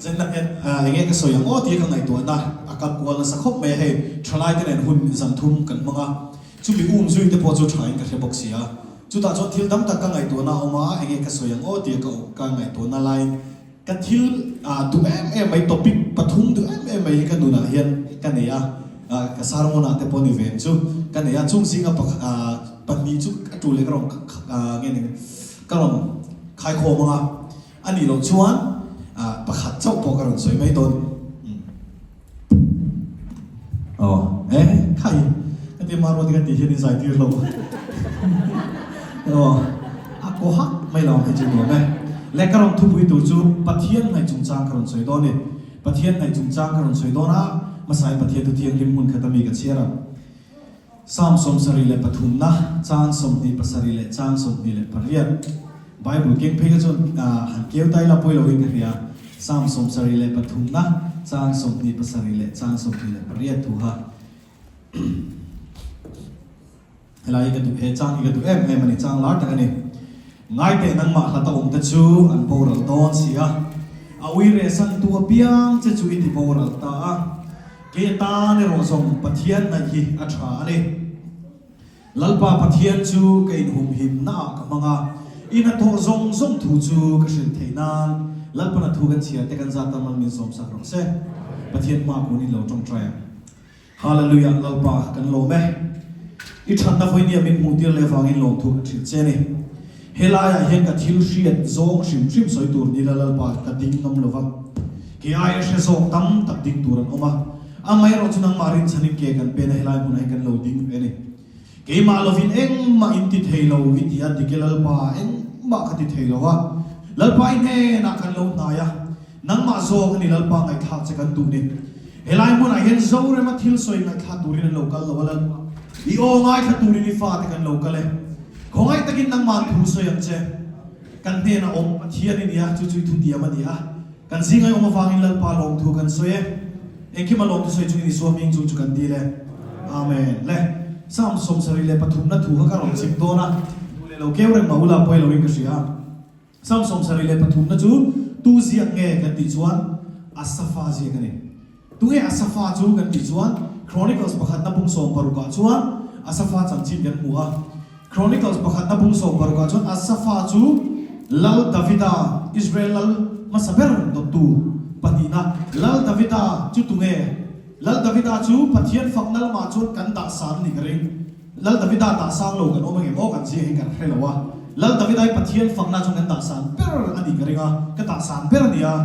Zenna hian enge ka sawi ang aw tia ka ngaihtuahna a kal kual nasa khawp mai a, hei thalaite nen hun zan thum kan hmang a, chumi um zui te pawh chu thain ka hre bawk si a, chutah chuan thil tam tak ka ngaihtuahna a awm a, enge ka sawi ang aw tia ka ka ngaihtuahna laiin ka thil duh em em mai topic pathum duh em em mai hi ka nunah hian ka nei a, ka sermon-ah te pawh ni ve ang chu ka nei a, chung zinga pahnih chu a tul leh ka rawn nge ni ka rawn khaikhawm ang a. A nih loh chuan pakhat chauh pawh ka rawn sawi mai dawn. Aw, e, khai, ka ti hma ruat ka tih hian in zai tir lo. Aw, a kaw hak mai lo ang hei chu nuam e. Le ka rawn thupui tur chu Pathian hnaih chungchang ka rawn sawi dawn ni. Pathian hnaih chungchang ka rawn sawi dawn a, hmasain Pathian thu thianghlim hmun khat ami ka chhiar ang. Psalm 73 na, chang 27 leh chang 28. Bible keng phei kha chuan han keu tai la pawi loin ka hria. Psalm 73 na, chang 27 leh chang 28 thu kha. Helai hi ka duh, he chang hi ka duh em em a ni, chang lar tak a ni. Ngai teh nangmah hlata awm te chu an boral dawn si a, a ui reh san tu apiang che chu i ti boral ta a. Kei atan erawh zawng Pathian hnaih hi a tha a ni. Lalpa Pathian chu ka inhumhim naah ka hmang a, i hnathawh zawng zawng thu chu ka hrilh theih nan Lalpan a thu kan chhiar te kan zat tam min sawmsak rawh se. Pathian hma kun in lo tawngtai ang. Hallelujah Lalpa kan lawm e. I thatna vawinia min hmuh tir leh vangin lawmthu kan hrilh che a ni. Helaiah hian ka thil hriat zawng hrim hrim sawi tur ni la Lalpa ka ding ngam lo va. Ke aia hre zawk tam tak ding tur an awm a. Amaherawh chu nangmah rinchhanin ke kan pen a helai hmunah hian kan lo ding ve a ni. Keimah lovin engmah in ti thei lo i ti a, dik e Lalpa, engmah ka ti thei lo a. Lalpa i hnenah kan lo hnai a, nangmah zawk a ni Lalpa ngaihthlak che kan duh ni. Helai hmunah hian Zorema thil sawi ngaihthlak turin an lo kal lo a Lalpa, i aw ngaithla turin i fate kan lo kal e. Khawngaih takin nangmah thu sawi ang che. Kan hnenah awm Pathian i ni a, chu chu i thutiam a ni a. Kan zingai awm avangin Lalpa lawmthu kan sawi e. Engkima lawmthu sawi chungin Isua hming chu chu kan dil e. Amen. Le, Psalm 73 thu kha ka rawn chim dawn a, duh leh lo keu reng mah ula pawi loin ka hria. Psalm 73 chu tu ziak nge kan tih chuan Asafa ziak a ni. Tunge Asafa chu kan tih chuan Chronicles pakhatna bung sawm parukah chuan Asafa chanchin kan hmu a. Chronicles pakhatna bung sawm parukah chuan Asafa chu Lal Davida, Israel lal hmasa ber dawttu pahnihna. Lal Davida chu tunge? Lal Davida chu Pathian fakna lamah chuan kan dah san a ni ka ring. Lal Davida dah sang lo kan awm angem aw kan zia hi kan hre lo a. Lal Davida hi Pathian fakna chuan kan dah san ber a nih ka ring a, ka dah san ber a ni a.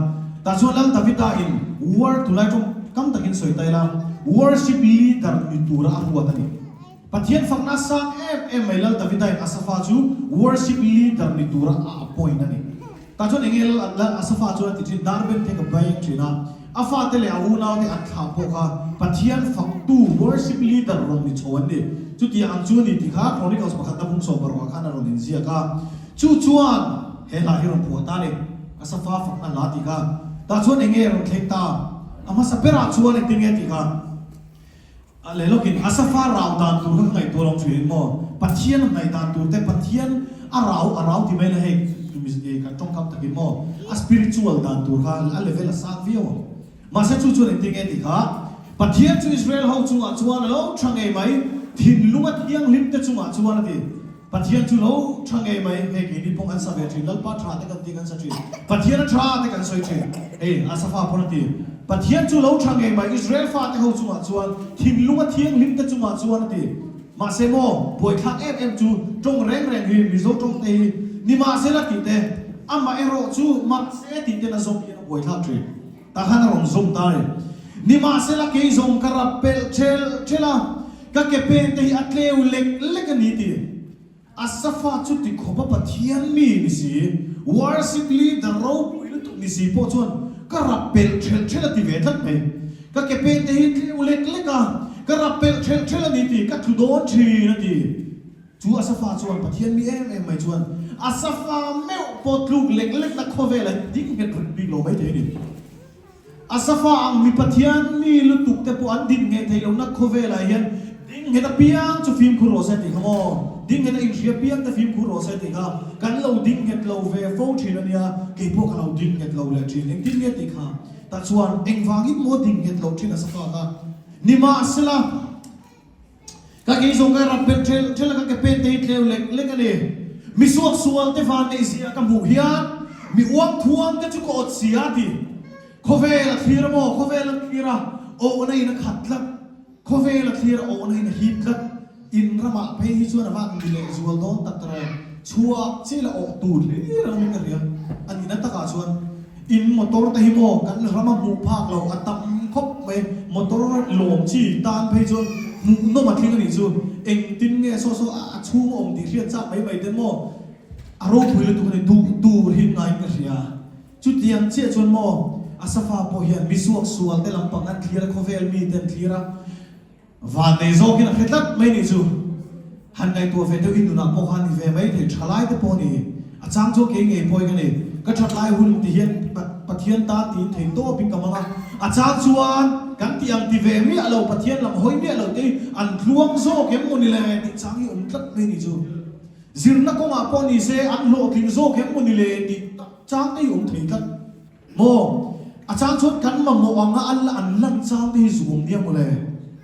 Tah chuan Lal Davida in war tunlai tawng kam takin sawi ta ila, worship leader ni tura a huat a ni. Pathian fakna sang em em mai Lal Davida in Asafa chu worship leader ni tura a appoint a ni. Tah chuan enge Lal Asafa chuan a ti thin, Darben te ka beng thin a, a fate leh a unaute an thlah pawh kha Pathian faktu, worship leader, rawn ni chho an ni. Chutia ang chu a ni tih kha Chronicles pakhatna bung sawm parukah khan a rawn inziak a. Chu chuan he hla hi rawn phuah ta a ni, Asafa fakna hla tih kha. Tah chuan enge rawn thleng ta? A hmasa berah chuan engtin nge tih kha? A leh lawkin Asafa rau dan tur kha ka ngaihtuah lo thin maw? Pathian a hnaih dan tur te, Pathian a rau a rau ti mai la hei kan tawngkam takin maw? A spiritual dan tur kha a level a sang viau ang. Mahse chu chuan engtin nge tih kha Pathian chu Israel ho chungah chuan a lo tha ngei mai, thinlung a thianghlim te chungah chuan a ti. Pathian chu lo tha ngei mai, hei keini pawh kan sa ve thin, Lalpa tha te kan tih kan sa thin, Pathian a tha te kan sawi thin, hei Asafa pawn a ti, Pathian chu lo tha ngei mai, Israel fate ho chungah chuan, thinlung a thianghlim te chungah chuan a ti. Mahse maw, buaithlak em em chu tawng reng reng hi Mizo tawng te hi nimahsela tih te, amah erawh chu mahse tih ten a zawm hian a buaithlak thin. Tah khan a rawn zawm ta a ni. Nimahsela kei zawng ka rap pelh ṭhel ṭhel a, ka ke pen te hi a tleu lek lek a ni ti. Asafa chu ti khawp a Pathian mi ni si, worship leader ropui lutuk ni si pawh chuan ka rap pelh ṭhel ṭhel a ti ve tlat mai. Ka ke pen te hi tleu lek lek a, ka rap pelh ṭhel ṭhel a ni ti, ka tlu dawn ṭhin a ti. Chu Asafa chuan Pathian mi em em mai chuan Asafa meuh pawh tluk lek lekna khawvel a ding nghet reng bik lo mai thei a ni. Asafa ang mi Pathian mi lutuk te pawh an din ngheh theih lohna khawvelah hian ding. Ding nghet apiang chu fimkhur rawh se tih kha maw? Ding nghet a inhria piang te fimkhur rawh se tih kha kan lo ding nghet lo ve fo thin a nia, kei pawh ka lo ding nghet lo leh thin. Engtin nge tih kha? Tah chuan engvangin maw ding nghet lo thin a sa fak a? Nimahsela, ka kei zawng ka rap belh ṭhelh ṭhelh a, ka ke pen te hi tleu lek lek a ni. Mi suaksual te van neih zia ka hmuh hian mi uang thuang te chu ka awt sia a ti. Khawvel a thlir a maw? Khawvel a thlir a, awhna in a khat tlat. Khawvel a thlir a awhna in a hip tlat. In ramah phei hi chuan a vak ni leh zual dawn tak ta rawh. Chhuah chiah la awh tur hlir ang in ka hria. A nihna takah chuan in motor te hi maw kan rama hmuh phak loh a tam khawp mai. Motor lawm chi tan phei chuan hmuhnawm a tling a nih chu. Engtin nge saw saw a chhung a awm tih hriat chak mai mai ten maw a ropui lutuk a ni duh tur hi ngaiin ka hria. Chutiang chiah chuan maw, Asafa pawh hian mi suaksual te lampang an thlir a, khawvel mi te an thlir a, vannei zawkin a hre tlat mai nih chu. Han ngaihtuah ve deuh i nunah pawh khan ni ve mai thei, thalai te pawh ni. A chang chuan kei ngei pawhin ka ni, ka that lai hun ti hian Pathian tan tiin thei tawpin ka hmang a, a chang chuan kan tih ang ti ve miah lo, Pathian lam hawi miah lo te hi an tluang zawk em maw ni le tih chang hi awm tlat mai nih chu. Zirna kawngah pawh ni se an hlawhtling zawk em maw ni le tih tak chang te hi awm thei tlat maw? A chang chuan kan mamawh anga an la an lan chang te hi zu awm nia maw le?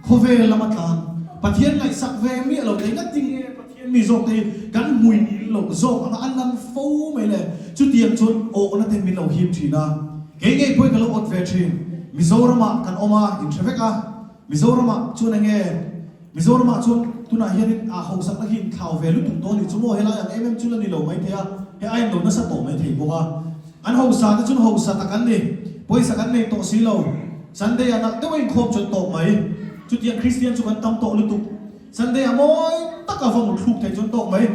Khawvel lama tlan Pathian ngaihsak ve miah lo thei ngat ding nge Pathian mi zawk te hi kan hmui ngil loh zawk anga an lan fo mai le? Chutiang chuan awhna ten min lo hip thin a, kei ngei pawhin ka lo awt ve thin. Mizoramah kan awm a, inhre vek a, Mizoramah chuan enge? Mizoramah chuan tunah hianin a hauhsakna hi inthlau ve lutuk dawn nih chu maw, helai ang em em chu la ni lo maithei a, he aiin lo nasa tawh maithei bawk a. An hausa te chuan hausa tak an ni, pawisa kan nei tawh si lo. Sunday ah nalh deuh a inkhawm chuan tawp mai. Chutiang Kristian chu kan tam tawh lutuk. Sunday ah mawi taka va muthluk theih chuan tawk mai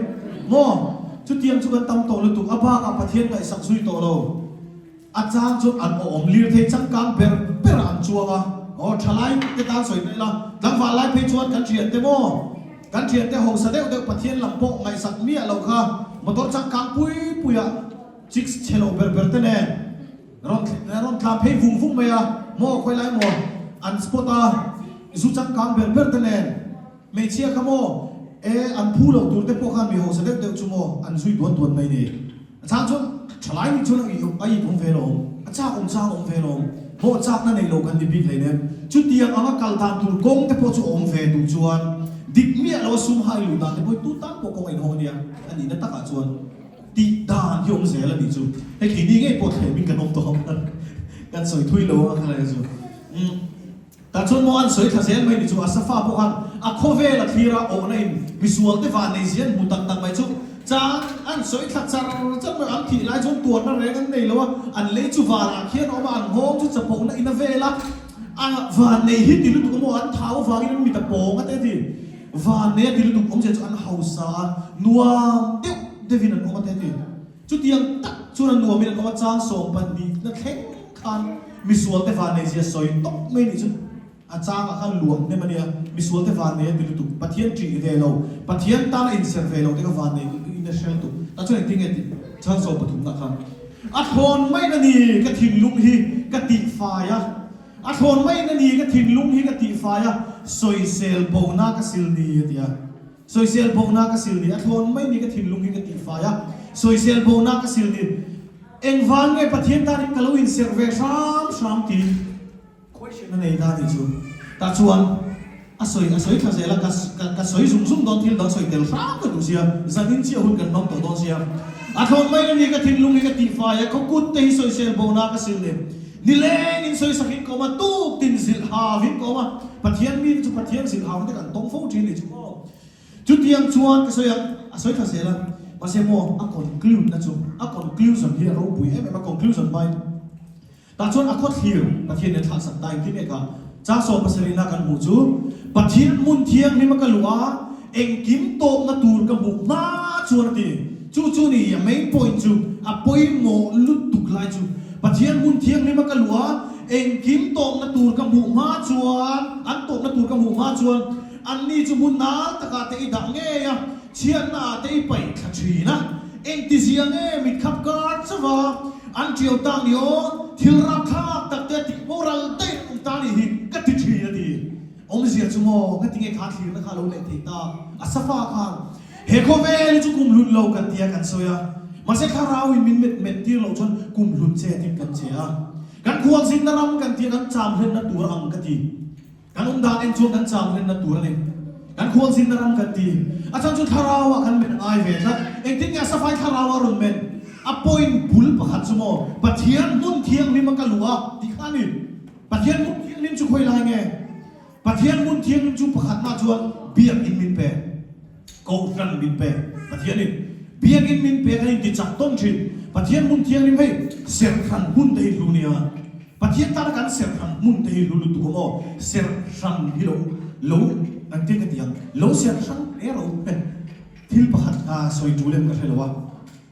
maw? Chutiang chu kan tam tawh lutuk, a bakah Pathian ngaihsak zui tawh lo. A chang chuan an awm lirthei changkang ber ber ah an chuang a, aw thalai te tan sawi ta ila, tlangval lai phei chuan kan thiante maw, kan thiante hausa deuh deuh Pathian lam pawh ngaihsak miah lo kha motor changkang pui pui ah chicks chhe lo ber ber te nen rawn rawn tlan phei vung vung mai a, maw khawi lai maw an spot a zu changkang ber ber te nen hmeichhia kha maw e an phu lo tur te pawh khan mi hausa deuh deuh chu maw an zui duan duan mai ni. A chang chuan thalai nih chuan a it awm ve lawm, a chak awm chang awm ve lawm, hlawh chakna nei lo kan ni bik hleinem. Chutiang anga kal dan tur kawng te pawh chu a awm ve duh chuan dik miah lo a sum hai luh dan te pawh hi tu tan pawh kawng a inhawng a nia, a nihna takah chuan tih dan hi awm zel a nih chu. Hei keini ngei pawh thlemin kan awm tawh ang kan sawi thui lo ang a khalai chu. Tah chuan maw an sawi thla zel mai ni chu Asafa pawh khan a khawvel a thlir a awhna in misual te van nei zian hmu tak tak mai chu chang an sawi thla char char mai an thih lai chuan tuarna reng an nei lo a an lei chu vanah khian a awm a an nghawng chu chapona in a vel a a van nei hi ti lutuk a maw an thau avangin an mit a pawng a te a ti van nei a ti lutuk awmzia chu an hausa a nuam deuh deuhin an awm a te a ti. Chutiang tak chuan a nuamin an awm a, chang 12 na thleng khan misualte vanneizia sawi tawp mai nih chu a changah khan luam hnem a nia, misualte vannei a ti lutuk, Pathian ṭih ve lo, Pathian tan a inserh ve lo te kha vannei in a hre lutuk, tah chuan engtin nge tih chang 13 nah khan a thlawn maiin a ni ka thinlung hi ka tihfai a, a thlawn maiin a ni ka thinlung hi ka tihfai a, sawisel bona ka sil ni a ti a. Sawisel bohna ka sil ni, a thlawn mai ni ka thinlung hi ka tihfai a, sawisel bohna ka sil ni, engvang nge Pathian tanin ka lo inserh ve hram hram tiin question a nei ta ni chu. Tah chuan a sawi a sawi thla zel a, ka ka sawi zung zung dawn thil dang sawi tel hram ka duh sia, zanin chiah hun kan hmang tawh dawn sia. A thlawn mai ni ka thinlung hi ka tihfai a, khaw kut te hi sawisel bohna ka sil ni. Nilengin sawisakin ka awm a, tuk tin zilh havin ka awm a, Pathian mite chu Pathian zilh havna te kan tawng fo thin ni chu maw? Chutiang chuan ka sawi a, a sawi thla zel a, mahse maw a conclude na chu, a conclusion hi a ropui em em a, conclusion hmain tah chuan a khawthlir Pathian in a thlahsak ta engtin nge ka chang 70 na kan hmuh chu Pathian hmun thianghlim a ka luh a, engkim tawpna tur ka hmuh hma chuan a ti. Chu chu ni a main point chu a pawimawh lutuk lai chu. Pathian hmun thianghlim a ka luh a, engkim tawpna tur ka hmuh hma chuan, an tawpna tur ka hmuh hma chuan, anni chu hmun nal takah te i dah ngei a, chhiatna ah te i paih thla thin a, engtizia nge mitkhap kar chauh a, an tiau tak ni aw, thil rapthlak tak te a tih boral daih an awm ta nih hi ka ti thin a ti. Awmzia chu. chu maw? Ngatinge kha thlirna kha a lo leh theih tak? Asafa khan he khawvel hi chu kum hlun lo kan tia kan sawi a, mahse thlarauin min met met tir loh chuan kum hlun chetin kan che a. Kan khualzinna ram kan tia kan cham hlenna tur ang ka ti. Kan awm dan en chuan kan cham hlenna tur a ni. Kan khualzinna ram kan ti. A chhan chu thlarauah kan men a ngai ve tlat. Engtin nge Safai thlarau a rawn men? A point bul pakhat chu maw Pathian hmun thianghlim a ka luh a tih kha a ni. Pathian hmun thianghlim chu khawi lai nge? Pathian hmun thianghlim chu pakhatna chuan biakinn min pe. Kohhran min pe. Pathianin biakinn min pe kan inti chak tawn thin. Pathian hmun thianghlim hei serhhran hmun te hi hlu nia. Pathian tana kan serhhran hmun te hi hlu lutuk awm aw. Serhhran hi lo lo engtin ka ti ang lo serhhran hle ro thil pakhat kha sawi tul em ka hre lo a,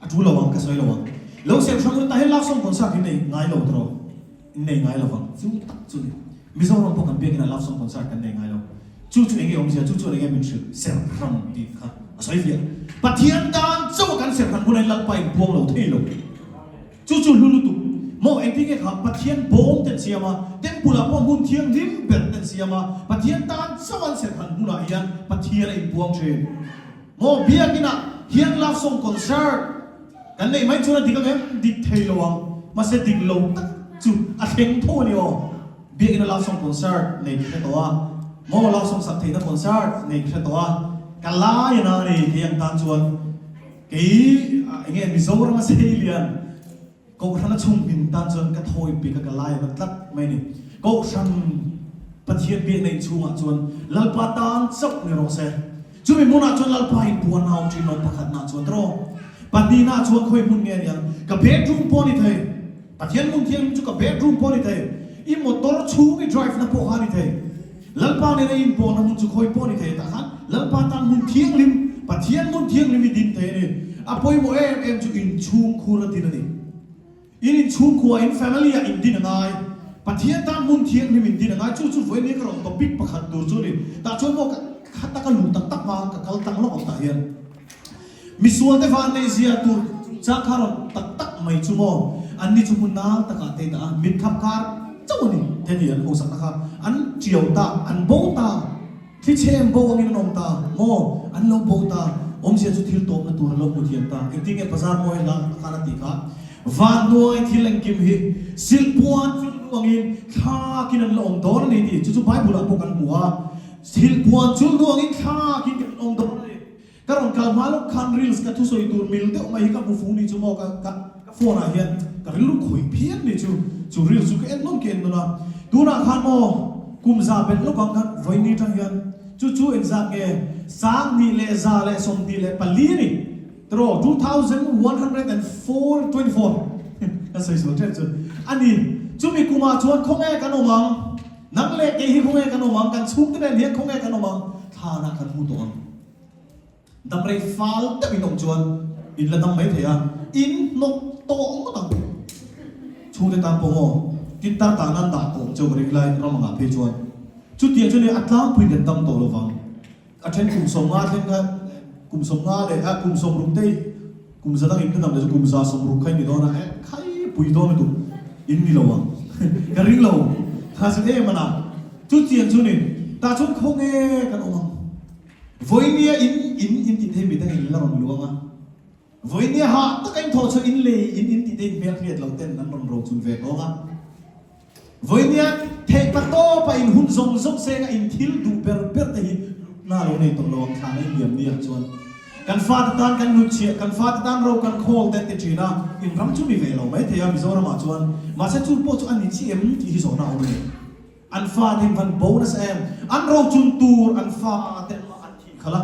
a tul lo ang ka sawi lo ang. Lo serhhran ru tah hian love song concert hi nei ngai lo tawh. Nei ngai lo vang. Chu tak chu ni. Mizoram pawh kan biakin ah love song concert kan nei ngai lo. Chu chu enge awmzia, chu chuan enge min hrilh? Serhram tih kha a sawi fiah. Pathian tan chauh a kan serhram hunah hian Lalpa in puang lo thei lo. Chu chu hlu lutuk. Maw engtin nge kha Pathian bawm ten siam a, temple ah pawh hmun thianghlim ber ten siam a, Pathian tan chauh an serhram hunah hian Pathian a inpuang thin. Maw biakin ah hian love song concert Kan neih mai chuan a dik ang em? Dik thei lo ang. Mahse dik lo tak chu a thleng tho a ni aw. Biakinn a love song concert nei ka hre tawh a, maw love song sak theihna concert nei ka hre tawh a, ka lai a na a ni kei ang tan chuan kei enge Mizoram a sei lian Kohhran a chhung hmin tan chuan ka thawi pik a ka lai a na tlat mai a ni. Kohhran Pathian biakna inchhungah chuan Lalpa tan chauh ni rawh se. Chumi hmunah chuan Lalpa in puan a awm thin lo pakhatna chuan tawh. Pahnihna chuan khawi hmun nge aniang? Ka bedroom pawh a ni thei. Pathian hmun thianghlim chu ka bedroom pawh a ni thei. I motor chhung i drive na pawh kha a ni thei. Lalpa nena i inpawhna hmun chu khawi pawh a ni thei. Tah khan Lalpa tan hmun thianghlim, Pathian hmun thianghlim i din thei a ni. A pawimawh em em chu inchhungkhur a din a ni. In inchhungkhua, in family ah in din a ngai. Pathian tan hmun thianghlim in din a ngai. Chu chu vawiin hi ka rawn topic pakhat tur chu a ni. Tah chuan maw ka khata ka luh tak tak hma ka kal tlang lawk ang tah hian. Misual te van neih zia tur chang kha rawn tak tak mai chu maw an ni chu hmun nal takah te dah a, mit khap kar chauh a ni te ni an hosakna kha an tiau ta, an bo ta. Thlichhem bo angin an awm ta maw? An lo bo ta. Awmzia chu thil tawpna tur an lo hmu thiam ta. Engtin nge bazar mawi la khan a tih kha? Vanduai thil engkim hi silhpuan chulhnu angin thlakin an la awm dawn a ni tih chu chu Bible ah pawh kan hmu a. Silhpuan chulhnu angin thlakin kan awm dawn a ni. Ka rawn kal hma lawk khan reels ka thusawi tur mil deuh mai hi ka hmu fu ni chu maw ka ka ka phone ah hian ka rilru khawih phian ni chu chu reels chu ka en nawn ka en nawn a tunah khan maw kum za belh lawk ang khan vawiin atang hian chu chu engzat nge 2124 a ni tiraw 2104 24 ka sawi sual tep chu a ni chumi kumah chuan khawnge kan awm ang nang leh kei hi khawnge kan awm ang kan chhungte nen hian khawnge kan awm ang thlanah kan hmu tawh ang. Damrei fal deuh in awm chuan in la dam mai thei a, in hnawk tawh ngawt ang. Chhungte tan pawh maw, tin tar tan an dah tawh ang cheu ka ring lai ram angah phei chuan. Chutiang chu ni a tlangpuiin kan dam tawh lovang. A then kum 50 thleng kha kum 50 leh a kum 60 te kum za dang in ka dam leh chu kum 160 kha in ni dawn a, eh khai pui dawn lutuk in ni lo ang. Ka ring lo kha chu em a na. Chutiang chu ni tah chuan khawnge kan awm ang. Vawinia in in in tih te hi midang in la rawn luang a, vawinia hah taka in thawh chhuah in lei in in tih te in hmel hriat loh ten an rawn rochun ve tawng a. Vawinia theih pa tawpa in hun zawng zawng seng a in thil duh ber ber te hi hlutna lo nei tawh lo ang thlan a in liam ni ah chuan kan fate tan kan hnutchhiah kan fate tan ro kan khawl te an ti thin a, in ram chu ni ve lo mai thei a Mizoram ah chuan mahse chu pawh chu a ni chi em tih hi zawhna a awm a ni. An fate in van bo nasa em? An rochun tur an fate mah an thih khalh a,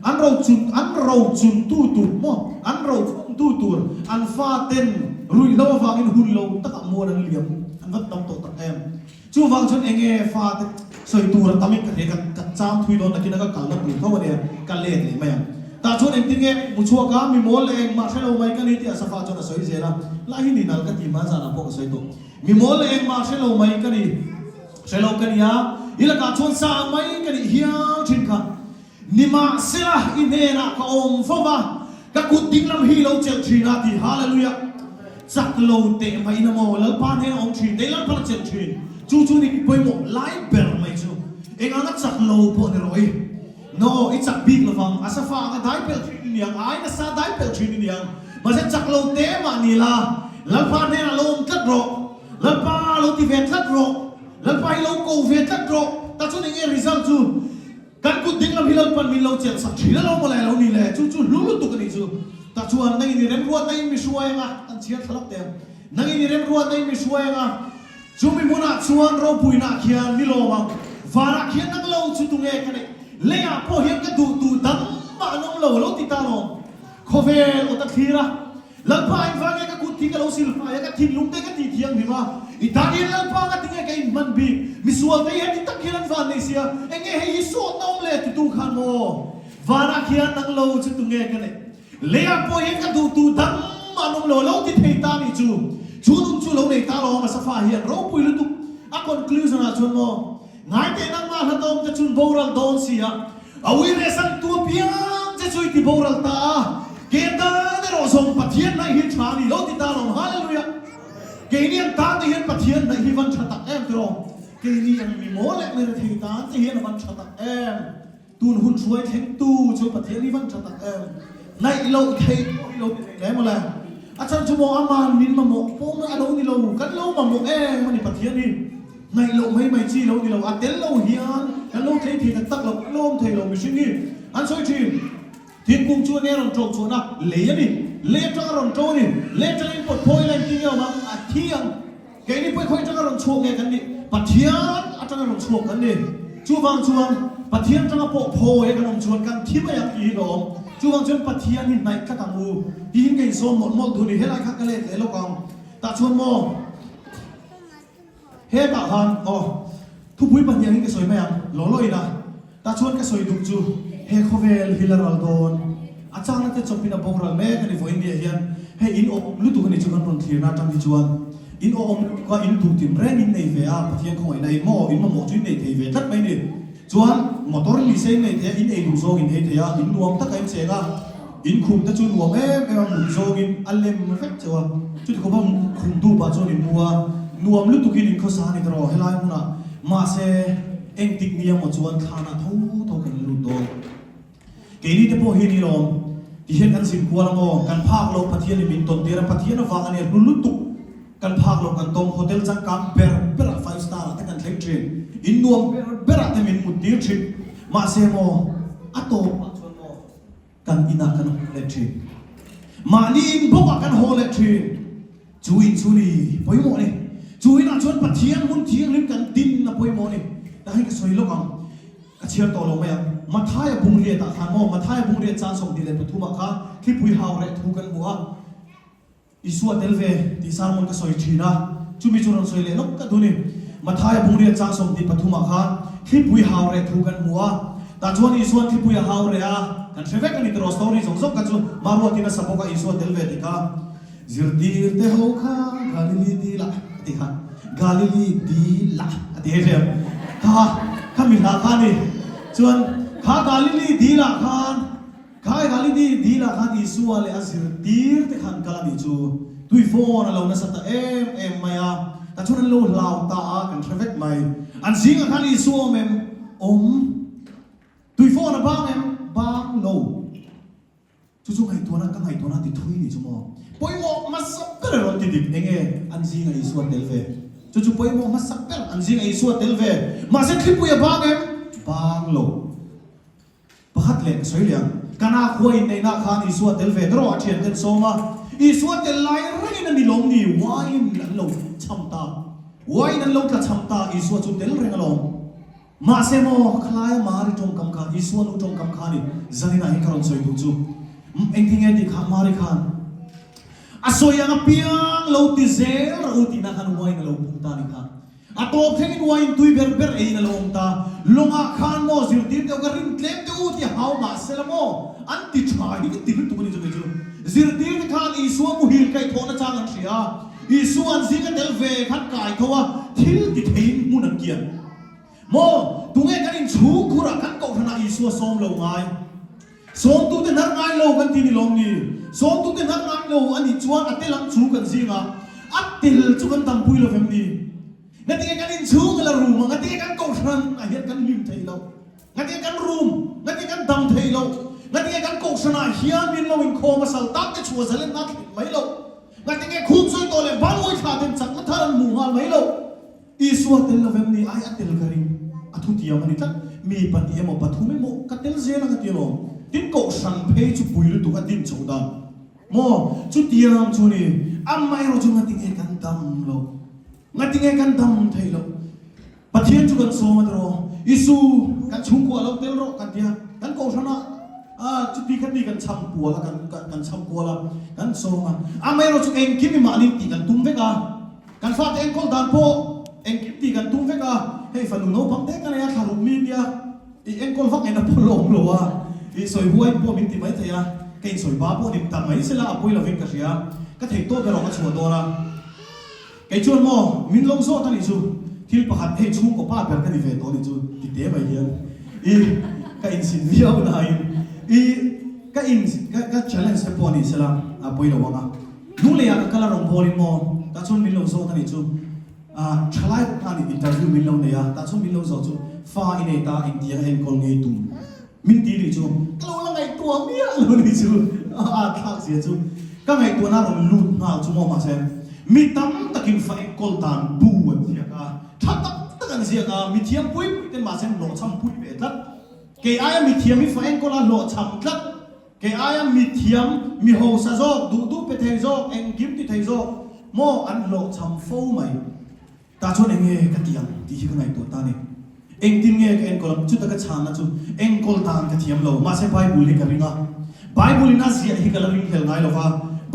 an rochun an rochun tu tur maw an rochun tu tur an faten ruihhlo avangin hun lo takah mual an liam an va tam tawh tak em? Chuvang chuan enge fate sawi tur a tamin ka hria ka ka chang thui dawn nakin a ka kalna tur tho ania ka let leh mai ang. Tah chuan engtin nge hmuchhuak a mi mawl leh engmah hre lo mai ka ni tih a safa chuan a sawi zel a, lai hi ni nal ka ti hma zanah pawh ka sawi tawh. Mi mawl leh engmah hre lo mai ka ni. Hre lo ka ni a, i lakah chuan sa ang mai ka nih hial thin kha. Nimahsela, i hnenah ka awm fo va, ka kut dinglam hi i lo chelh thin a ti. Hallelujah! Chak lo teh mai ina maw, Lalpa hnenah awm thin, kei Lalpa la chelh thin. Chu chu ni pawimawh lai ber mai chu. Eng anga chak lo pawh ni rawh i. No, i chak bik lovang, a safa anga dai pelh thin i niang, a ai nasa dai pelh thin i niang. Mahse chak lo te mah ni la, Lalpa hnenah lo awm tlat rawh, Lalpa lo ti ve tlat rawh, Lalpa hi lo ko ve tlat rawh, ta chuan eng nge result chu? Kan kut ding lam hi Lalpan min lo chelh sak thin a lo mawle lo ni le, chu chu hlu lutuk a nih chu. Ta chuan nangin i remruatna in mi hruai anga, kan chhiar thla lawk teh ang, nangin i remruatna in mi hruai anga, Chumi hmunah chuan ropuinaah khian ni lawm ang, vanah khian nang lo chu tunge ka neih, leiah pawh hian ka duh duh dang mah an awm lo a lo ti ta lawm. Khawvel awt a thlir a, Lalpa engvang nge ka kut hi ka lo silfai a, ka thinlung te ka tih thianghlim a, i tan hian Lalpa nga tinge ka inhman bik, misual te hi heti tak hian an van nei sia, enge hei hi sawtna awm le titu khan maw, vanah khian nang lo chu tunge ka neih. Leiah pawh hian ka duh tu dang mah an awm lo, lo ti thei ta nih chu. Chu nun chu lo nei ta lo a hmasa fa hian ropui lutuk. A conclusion ah chuan maw, ngai teh nangmah hla tawm te chun boral dawn si a, a ui reh sang tu apiang che chu i ti boral ta a, ke tan erawh zawng Pathian hnaih hi tha a ni lo ti ta lo, Hallelujah! Keini ang tan te hian Pathian hnaih hi van tha tak em tiraw? Keini ang mi maw leh mi rethei tan te hian a van tha tak em? Tun hun hruai thlengtu chu Pathian hi van tha tak em? Naih loh theih pawh hi lo ti thei hle mawle. A chhan chu maw aman min mamawh pawm a lo ni lo, kan lo mamawh em a ni Pathian hi. Naih loh mai mai chi lo ni lo, a tel lo hian kan lo tlei thei tak tak lo, kan lo awm thei lo mihring hi an sawi thin. Thingkung chu enge rawn ṭo chhuahna lei a ni, lei aṭanga rawn ṭo a ni, lei aṭangin pawt phawi ila engtin nge awm ang, a thi ang. Keini pawh khawi aṭanga rawn chhuak nge kan nih? Pathian aṭanga rawn chhuak kan ni. Chuvang chuan Pathian aṭanga pawh phawi a kan awm chuan kan thi mai ang tih hi ka awm. Chuvang chuan Pathian hi hnaih tlat ang u tiin ka insawm mawlh mawlh duh a ni. Helai kha ka let leh lawk ang. Tah chuan maw hetah khan aw thupui pahniang hi ka sawi mai ang law law ina. Tah chuan ka sawi duh chu he khawvel hi la ral dawn a changna te chawpin a boral mek a ni vawiin biah hian hei in awm lutuk a ni chu kan rawn thlirna atang hi chuan in awm lutuk a in duh tin reng in nei ve a Pathian khawngaihna in maw in mamawh chu in nei thei ve tlat mai ni chuan motor ni se in nei thei a in ei duh zawng in ei thei a in nuam taka in cheng a in khum te chu nuam em em a mut zawng in a lem vek cheu a chuti khawpa khum dup ah chuan in mu a nuam lutuk in in khawsa a ni tawh helai hmunah mahse Engtik nia maw chuan thlanah tho tho kan lut dawn. Keini te pawh hi ni lawm, ti hian kan zin kual amaw, kan phak loh Pathian in min tawn tir a, Pathian avang a nia hlu lutuk kan phak loh kan tawng, hotel changkang ber berah five star ah te kan thleng thin, in nuam ber berah te min mut tir thin, mahse maw a tawpah chuan maw kan inah kan haw leh thin, mahni in bawkah kan haw leh thin. Chu in chu ni pawimawh a ni. Chu inah chuan Pathian hmun thianghlim kan din a pawimawh a ni. Tah hian ka sawi lawk ang, ka chhiar tawh lo mai ang. Mathaia bungriatah khan maw, Mathaia bungriat chan 23 ah khan thlipui hau reh thu kan hmu a, Isua tel ve tih sermon ka sawi thin a, chumi chu rawn sawi leh lawk ka duh a ni. Mathaia bungriat chan 23 ah khan thlipui hau reh thu kan hmu a, tah chuan Isua'n thlipui a hau reh a, kan hre vek a ni tiraw, story zawng zawng kha chu Maruatin a sa bawk a, Isua tel ve tih kha. Zirtir te ho kha Galili dil ah a ti kha, Galili dil ah a ti hei hriam kha, kha mi hla kha a ni. Chuan kha Galili dil ah khan, kha Galili dil ah khan Isua leh a zirtir te khan kal a nih chu. Tui phone a lo nasa ta em em mai a, tah chuan an lo hlau ta a, kan hre vek mai. An zingah khan Isua awm em? Awm. Tui phone a bang em? Bang lo. Chu chu ngaihtuahna ka ngaihtuahna ti thui ni chu maw? Pawimawh hmasa ber a rawn ti dik eng nge an zinga Isua tel ve? Chu chu pawimawh hmasa ber an zinga Isua tel ve. Mahse thlipui a bang em? Bang lo. Pakhat leh ka sawi leh ang. Kana khua inneihna khan Isua tel ve tawh a thian ten sawm a. Isua tel lai rengin a ni lawm ni? Wine an lo cham ta. Wine an lo tla cham ta. Isua chu tel reng alawm. Mahse maw, khalaia Mari tawngkam kha, Isua nu tawngkam kha a ni, zaninah hian ka rawn sawi duh chu. Engtin nge tih kha Mari khan a sawi ang apiang lo ti zel rawh u tihna khan wine a lo pung ta a ni kha. A tawp thlengin wine tui ber ber eiin a lo awm ta. Lawngah khan maw zirtir deuh ka rin tlem deuh u tih hau mahse la maw an ti tha hi ka ti lutuk a ni chu kei chu. Zirtir te khan Isua muhil kaihthawh nachang an hria a, Isua an zinga tel ve khan kaitho a thil ti theiin hmun an kian. Maw, tunge kan inchhung khurah kan kohhranah Isua sawm lo ngai? Sawmtute hnar ngai lo kan ti ni lawm ni? Sawmtute hnar ngai lo a nih chuan a tel ang chu kan zingah a tel chu kan dampui lo vem ni? Ngatinge kan inchhung a la rum a, ngatinge kan kohhran ah hian kan hlim theih loh? Ngatinge kan rum? Ngatinge kan dam theih loh? Ngatinge kan kohhran ah hian min lo inkhawm a sal tak te chhuah zalen a thlen mai loh? Ngatinge khum sawi tawh leh bangawi thla ten chakna thar an hmuh nghal mai loh? Isua tel lo vem ni ai a tel ka ring, a thutiam a ni tlat. Mi pahnih emaw pathum emaw ka tel zel ang a ti alawm. Tin kohhran phei chu pui lutuk a din chhoh dan maw? Chutiang chu ni, amaherawh chu ngatinge kan dam loh? Ngatinge kan dam theih loh? Pathian chu kan sawm a tiraw? Isu kan chhungkua lo tel rawh kan ti a, kan kohhran ah ah chuti khati kan chham kual a, kan kan chham kual a, kan sawm a. Amaherawh chu engkim i mahni tih kan tum vek a. Kan fate enkawl dan pawh engkim tih kan tum vek a, hei fanu naupang te ka nei a, thla ruk mi nia i enkawl vak ngaihna pawh la awm lo a, i sawi huai pawh min ti mai thei a, ka insawi ba pawh ni ta mai sela a pawi lovin ka hria, ka theih tawp erawh ka chhuah dawn a. Kei chuan maw min lo zawt a nih chu, thil pakhat hei chhungkaw pa ber ka ni ve tawh a nih chu ti te mai hian i ka insin viau nain i ka in ka challenge te pawh a ni sela a pawi lo ang a. Lungleiah ka kal a rawn bawlin maw? Tah chuan min lo zawt a nih chu. Ah, thalai khan interview min lo nei a, tah chuan min lo zawt chu fa i nei ta engtiang a enkawl ngei tum min ti nih chu. Ka lo la ngaihtuah miah lo nih chu. A thlak zia chu ka ngaihtuahna a rawn lut nghal chu maw mahse mi tam takin fa enkawl dan bu an ziak a, tha tak tak an ziak a, mi thiam pui pui ten mahse an hlawhchham pui ve tlat. Kei aia mi thiam hi fa enkawl a hlawhchham tlat. Kei aia mithiam, mi hausa zawk, duh duh pe thei zawk, engkim ti thei zawk maw an hlawhchham fo mai. Tah chuan eng nge ka tih ang tih hi ka ngaihtuah ta a ni. Engtin nge ka enkawl ang? Chuta ka chhanna chu enkawl dan ka thiam lo. Mahse Bible hi ka ring a. Bible in a ziah hi ka la ring hlel ngai lo va.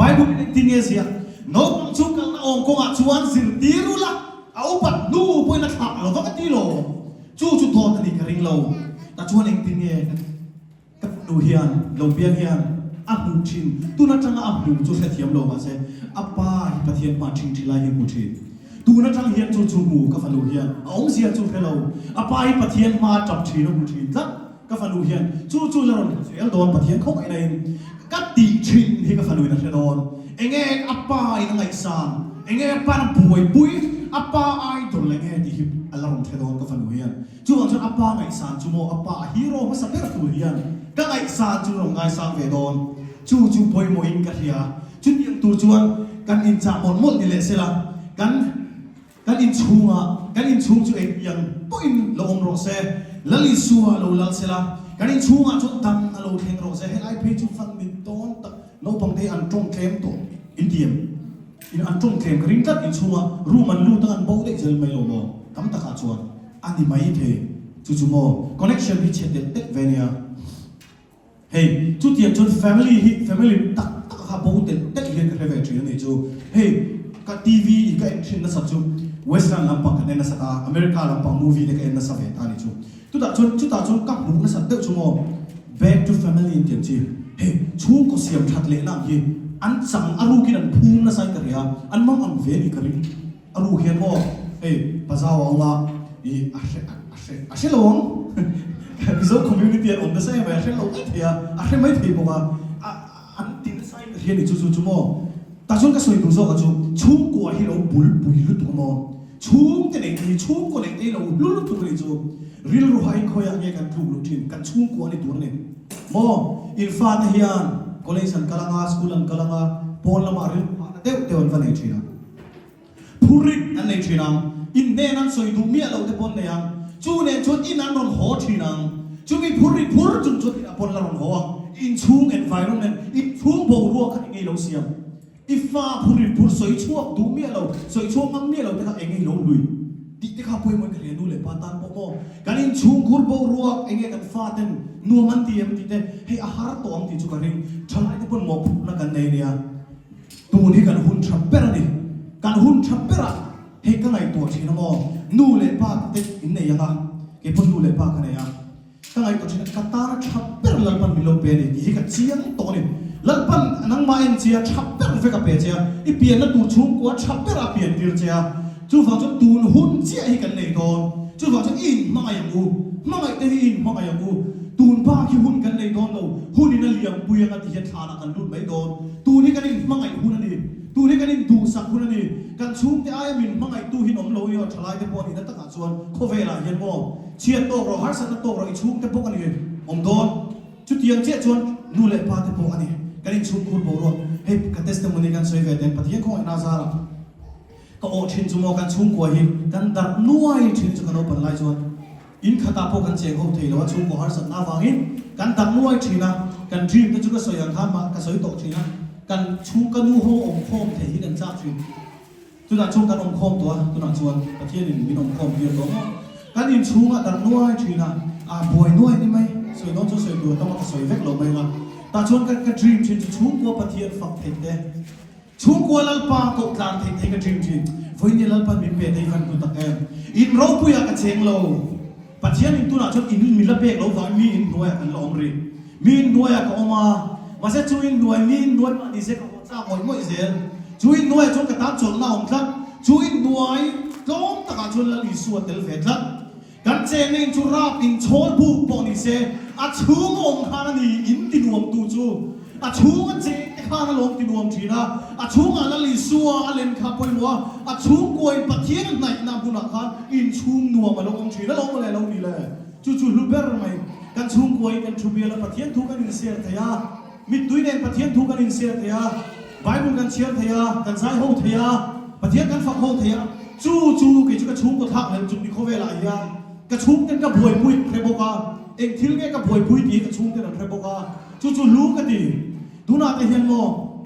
Bible in engtin nge ziah? Naupang chu kalna awm kawngah chuan zirtir ula, a upat hnu pawhin a thlak lo va ka ti lo. Chu chu dawt a nih ka ring lo. Tah chuan engtin nge ka tih? Ka fanu hian lo piang hian a hmuh thin, tun atanga a hmuh chu hrethiam lo mahse a pa hi Pathian hma thin thin lai hi hmu thin. Tun atang hian chu chu hmu ka fanu hian a awmzia chu hre lo, a pa hi Pathian hma tap thin a hmu thin tlat ka fanu hian chu chu la rawn hmu zel dawn Pathian khawngaihna in ka tih thin hi ka fanu in a hre dawn. Enge a pa in a ngaihsan, enge a pa in a buaipui, a pa idol enge tih hi a la rawn hre dawn ka fanu hian. Chuvang chuan a pa ngaihsan chu maw a pa a hero hmasa ber tur hian ka ngaihsan chu rawn ngaisang ve dawn. Chu chu pawimawhin ka hria. Chutiang tur chuan kan inchah mawlh mawlh ni leh sela, kan kan inchhungah kan inchhung chu engtiang pawhin lo awm rawh se, Lal Isua lo lal sela, kan inchhungah chuan dang a lo thleng rawh se. Helai phei chu fan ni dawn tak naupang te hi an tawng tlem tawh intiam. In an tawng tlem ka ring tlat inchhunga room an lut a an bo daih zel mai lo maw? Tam takah chuan a ni mai thei. Chu chu maw connection hi chhe telh telh ve nia. Hei chutiang chuan family hi family tak tak kha bo telh telh hian ka hre ve thin a nih chu. Hei ka TV i ka en thin nasat chu western lampang kan en nasat a, America lampang movie te ka en nasa ve ta a nih chu. Chutah chuan chutah chuan ka hmuh nasat deuh chu maw back to family an tiang chi hei chhungkaw siam that leh na ang hi an chang a rukin an phum nasa in ka hria an mang ang ve ni ka ring a ruk hian maw hei pazau a awm a i a hre a hre a hre lo ang Mizo community an awm nasa em mai a hre lo mai thei a a hre mai thei bawk a a an ti nasa in ka hria ni chu chu chu maw tah chuan ka sawi duh zawk a chu chhungkua hi lo bulpui lutuk a maw Chhungte neih hi chhungkaw neih te lo hlu lutuk a nih chu. Rilru hain khawiah nge kan tluk luh thin? Kan chhungkua a ni tur a ni. Maw? In fate hian college an kal anga, school an kal anga, pawn lamah rilru hahna deuh deuh an va nei thin ang. Phurit an nei thin ang. In hnen an sawi duh miah loh te pawh an nei ang. Chu nen chuan in an rawn haw thin ang. Chumi phurit phur chung chuan inah pawn la rawn haw ang. Inchhung environment, inchhung boruak kha eng nge i lo siam? I fa phur in phur sawi chhuak duh miah lo, sawi chhuak ngam miah lo te kha eng nge i lo lui tih te kha pawimawh in ka hria nu leh pa tan pawh maw kan inchhungkhur boruak eng nge kan fa ten nuam an ti em tih te hei a har tawh ang tih chu ka ring thalai te pawn mawhphurhna kan nei ania tun hi kan hun tha ber a ni kan hun tha ber ah hei ka ngaihtuah thin a maw nu leh pa te in nei ang a kei pawn nu leh pa ka nei a. Ka ngaihtuah thin a, ka tana tha ber Lalpan min lo pe a ni tih hi ka chiang tawh a ni. Lalpan nangmah en che a, tha ber vek a pe che a, i pianna tur chhungkua tha ber a pian tir che a, chuvang chuan tun hun chiah hi kan nei dawn. Chuvang chuan i inhmangaih ang u, hmangaih te hi i inhmangaih ang u. Tun bak hi hun kan nei dawn lo, hun in a liampui anga ti hian thlanah kan lut mai dawn. Tun hi kan inhmangaih hun a ni, tun hi kan induhsak hun a ni. Kan chhungte aia min hmangaihtu hi an awm lo. lo nia, thalaite pawh a nihna takah chuan khawvelah hian maw chhiat tawk rawh, harsatna tawk rawh i chhungte bawk a ni awm dawn. Chutiang chiah chuan nu leh pa te pawh a ni, kan inchhungkhur boruak. Hei ka testimony kan sawi ve teng Pathian khawngaihna zarah ka awh thin chu maw kan chhungkua hi kan darh nuai thin chu ka naupan lai chuan in khatah pawh kan cheng ho thei lo a, chhungkaw harsatna avangin kan darh nuai thin a, kan dream te chu ka sawi ang khan mah ka sawi tawh thin a, kan chhungka nu ho awmkhawm thei hi kan chak thin. Tunah chuan kan awmkhawm tawh a, tunah chuan Pathianin min awmkhawm tir tawh maw? Kan inchhungah darh nuai thin a, a buai nuai ni mai, sawi dawn chu sawi tur a tam a, ka sawi vek lo mai ang a. Tah chuan ka ka dream thin chu chhungkua Pathian fak theih te, chhungkua Lalpa koh tlan theih te hi ka dream thin. Vawiin Lalpan min pe te hi van hnu tak em? In ropuiah ka cheng lo. Pathianin tunah chuan in mi la pek lo vangin mi in hnuaiah kan la awm rih. Mi in hnuaiah ka awm a, mahse chu in hnuai mi in hnuai mah nise ka haw chak ngawih ngawih zel. Chu in hnuaiah chuan ka tan chawlhna a awm tlat. Chu in hnuai tlawm takah chuan Lal Isua tel ve tlat. Kan chenna in chu rap in chhawl buk pawh nise a chhung a awm khan a ni in ti nuamtu chu. A chhunga cheng te khan a lawm ti nuam thin a, a chhungah Lal Isua a len kha pawimawh a, a chhungkuain Pathian a hnaihna hmunah khan inchhung nuam a lo awm thin a lo mawle lo ni le. Chu chu hlu ber mai. Kan chhungkuain kan thu bial a, Pathian thu kan inshare thei a, mittui nen Pathian thu kan inshare thei a, Bible kan chhiar thei a, kan zai ho thei a, Pathian kan fak ho thei a, chu chu kei chu ka chhungkaw thlak hlelh chung ni khawvelah hian ka chhungten ka buaipui an hre bawk a, eng thil nge ka buaipui tih hi ka chhungten an hre bawk a. Chu chu lu ka ti. Tunah te hian maw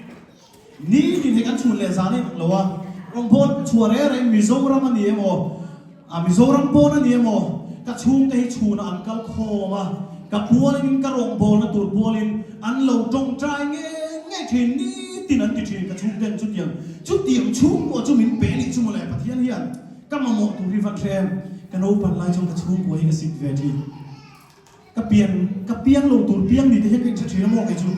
nitin hi kan chhun leh zan in ang lo a, rawngbâwl ka chhuah reng reng Mizoram a ni emaw, a Mizoram pawn a ni emaw, ka chhungte hi chhunah an kal khawm a, ka pualin ka rawngbâwlna tur pualin an lo tawngtai ngei ngei thin, nitin an ti thin ka chhungten chutiang chutiang chhungkua chu min pe nih chu mawle Pathian hian ka mamawh tur hi van hre em, ka naupan lai chuan ka chhungkua hi ka sit ve thin. Ka pian, ka piang lo tur piang ni te hian ka inhre thin a maw kei chu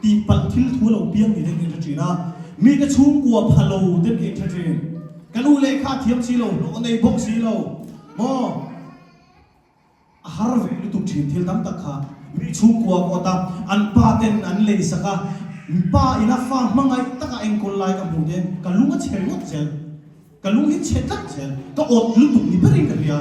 tihpalh thil thu lo piang ni te hian ka inhre thin a, mite chhungkua pha lo ten ka inhre thin. Ka nu lehkha a thiam si lo, hlawh nei bawk si lo maw? A har ve lutuk thin thil tam tak kha. Mi chhungkua kawt a, an pa ten an lei sak a, pa ina fa hmangaih taka enkawl lai ka hmuh te ka lung a chhe ringawt zel. Ka lung hi chhe tlat zel, ka awt lutuk ni berin ka hria.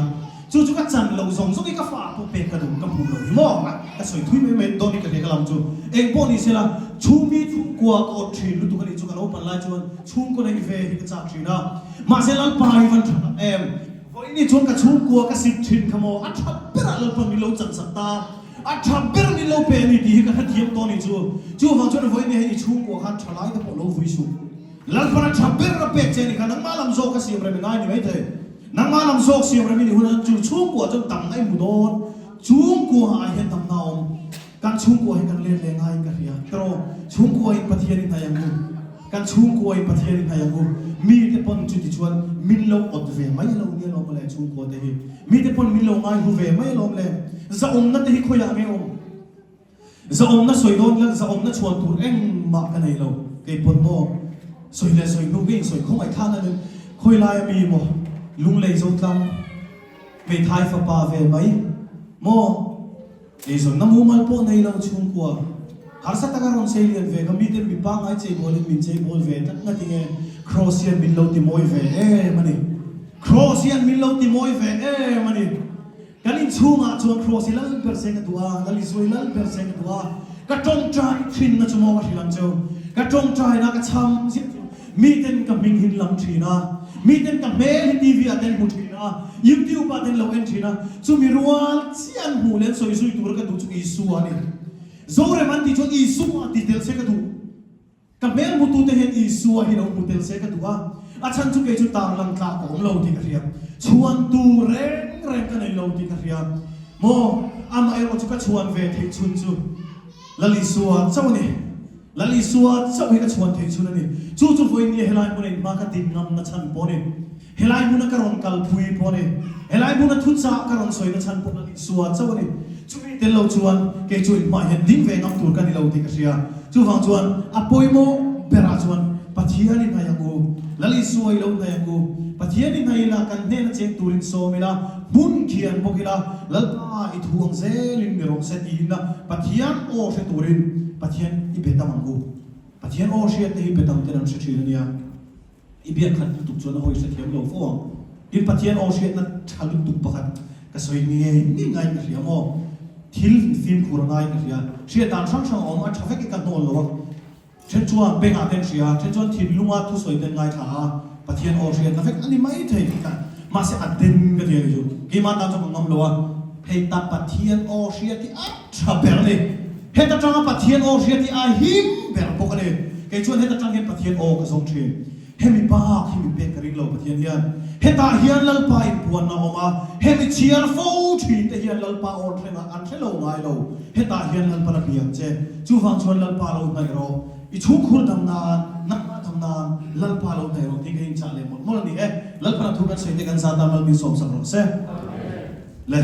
Chu chu ka chan loh zawng zawng hi ka fa ah pawh pek ka duh, ka hmuh loh hi maw? Ka sawi thui mai mai dawn in ka hria ka lam chu. Eng pawh ni sela, chhungmi chhungkua ka awt thin lutuk a nih chu ka lo pan lai chuan chhungkaw neih ve hi ka chak thin a. Mahse Lalpa hi van tha tak em? Vawiin chuan ka chhungkua ka sit thin kha maw? A tha berah Lalpa min lo chan sak ta, a tha ber min lo pe a ni tih hi ka hrethiam tawh a nih chu. Chuvang chuan vawiin hei i chhungkua khan tha lai te pawh lo vui suh. Lalpan a tha ber a pek che a ni kha, nangmah lam zawk a siam rem i ngai ni maithei. Nangmah lam zawk siam rem i nih hunah chu chhungkua chuan damna i hmu dawn. Chhungkua ah hian damna a awm. Kan chhungkua hi kan let leh ngaiin ka hria. Tiraw, chhungkua in Pathian i hnaih ang u. Kan chhungkua in Pathian i hnaih ang u. Mite pawn chuti chuan min lo awt ve mai lo nia lawm le chhungkua te hi. Mite pawn min lo ngai hlu ve mai alawm le. Zahawmna te hi khawiah nge awm? Zahawmna sawi dawn hian zahawmna chhuan tur engmah ka nei lo. Kei pawn maw sawi leh sawi hnu ka insawi khawngaih thlak a ni. Khawi laia mi maw lunglei zo tlang hmeithai fapa ve mai maw eizawnna mumal pawh nei lo chhungkua harsa taka rawn sei lian ve kha miten mi pangngai cheibawlin min cheibawl ve tlat nga tinge Kraws hian min lo ti mawi ve em a ni. Kraws hian min lo ti mawi ve em a ni. Kan inchhungah chuan Kraws i lal ber se ka duh a, Lal Isua i lal ber se ka duh a, ka tawngtai thinna chu maw ka hrilh ang cheu, ka tawngtaina ka chham ziah chu miten ka hming hin lam thin a, miten ka hmel hi TV ah ten hmu thin a, YouTube ah ten lo en thin a, chumi rual chiah an hmuh leh an sawi zui tura ka duh chu Isua a ni. Zorem an tih chuan Isua ti tel se ka duh. Ka hmel hmutute hian Isua hi lo hmu tel se ka duh a, a chhan chu kei chu tarlang tlak ka awm lo tih ka hria. Chhuan tur reng reng ka nei lo tih ka hria. Maw, amaherawh chu ka chhuan ve theih chhun chu Lal Isua chauh a ni. Lal Isua chauh hi ka chhuan theih chhun a ni. Chu chu vawiin nia helai hmuna inhma ka din ngamna chhan pawh a ni. Helai hmuna ka rawn kalpui pawh a ni. Helai hmuna thuchah ka rawn sawina chhan pawh Lal Isua chauh a ni. Chumi tel lo chuan kei chu inhmah hian ding ve ngam tur ka ni lo tih ka hria. Chuvang chuan a pawimawh berah chuan Pathian i hnaih ang u, Lal Isua i lo hnaih ang u. Pathian i hnaih ila, kan hnena cheng turin sawm ila, hmun khian bawk ila, Lalpa i thu ang zelin mi rawh se tiin la Pathian aw hre turin Pathian i be tam ang u. Pathian aw hriatna hi be tam ten an hre thin a nia. I biak khat lutuk chuan a hawi hrethiam lo fo ang. Tin, Pathian aw hriatna tha lutuk pakhat ka sawi ngei ngei ngaiin ka hria maw? Thil fimkhur a ngaiin ka hria. Hriat dan hrang hrang a awm, a tha vek i ka hnawl lo a. Then chuan bengah ten hria, then chuan thinlunga thusawi ten ngaithla a, Pathian aw hriatna vek a ni mai thei ka mahse a den ka ti a ni chu. Keimah tan chuan ka ngam lo a, hei ta Pathian aw hriat hi a tha ber a ni. Heta tanga Pathian aw hriat hi a him ber bawk a ni. Kei chuan heta tang hian Pathian aw ka zawng thin. Hemi bak hi mi pek ka ring lo Pathian hian. Hetah hian Lalpa inpuanna a awm a, hemi chhiar fo thin te hian Lalpa awn hreng ah an hre lo ngai lo. Hetah hian Lalpan a piang che. Chuvang chuan Lalpa lo hnaih rawh. I chhungkhur dam nan, nangmah dam nan Lalpa lo hnaih rawh tih ka inchah leh mawlh mawlh a ni e. Lalpan a thu kan sawi te kan zat a, Malmin sawmsak rawh se. Le.